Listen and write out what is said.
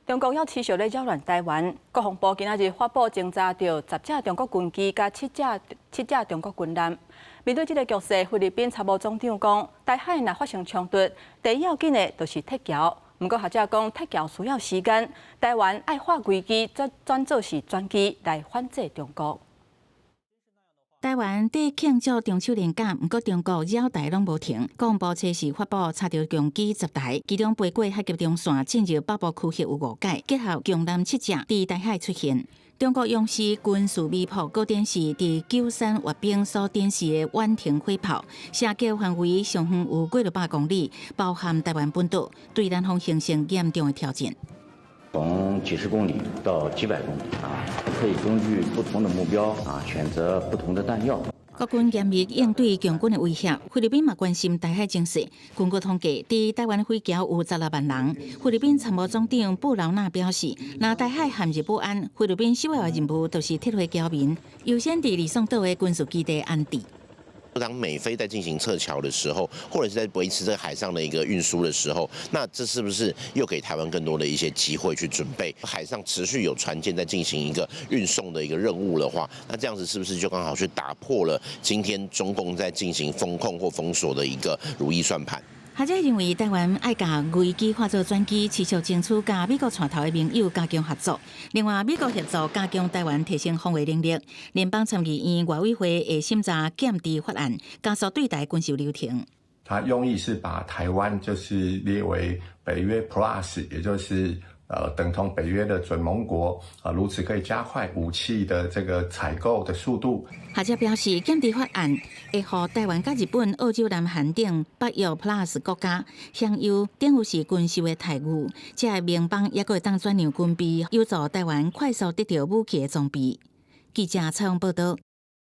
中國猶持續咧擾亂台灣，國防部今仔日發布偵查著10隻中國軍機佮七隻中國軍艦。面對這个局勢，菲律賓參謀總長講，台海若發生衝突，第一要緊的就是撤僑。毋過學者講，撤僑需要時間，台灣愛化危機轉轉做是轉機來反制中國。台灣佇慶祝中秋連假，毋過中國擾台攏無停。國防部初時發布查著共機10台，其中飛過海峽中線進入北部區域有五架，結合共艦七隻佇台海出現。中國央視軍事微博閣展示佇九三閱兵所展示的遠程火炮，射擊範圍上遠有過600公里，包含台灣本島，對南方形成嚴重的挑戰。從幾十公里到幾百公里啊，可以根據不同的目標啊，選擇不同的彈藥。國軍嚴密應對共軍的威脅，菲律賓嘛關心台海情勢。根據統計，佇台灣華僑有16萬人。菲律賓參謀總長布勞納表示，若台海陷入不安，菲律賓首要的任務就是撤回僑民，優先佇呂宋島的軍事基地安置。當美菲在進行撤僑的時候，或者是在維持這個海上的一個運輸的時候，那這是不是又給台灣更多的一些機會去準備？海上持續有船艦在進行一個運送的一個任務的話，那這樣子是不是就剛好去打破了今天中共在進行封控或封鎖的一個如意算盤？學者認為，台灣愛共危機化做轉機，持續爭取佮美國帶頭的盟友加強合作。另外，美國協助加強台灣提升防衛能力。聯邦參議院外委會會審查劍制法案，加速對台軍售流程。他用意是把台灣就是列為北約 Plus，也就是等同北約的準盟國啊，如此可以加快武器的這個採購的速度。學者表示，劍制法案會予台灣佮日本、澳洲、南韓等北約 Plus 國家享有等於是軍售的待遇，這个盟邦猶閣會當轉讓軍備，有助台灣快速得著武器的裝備。記者採訪報道。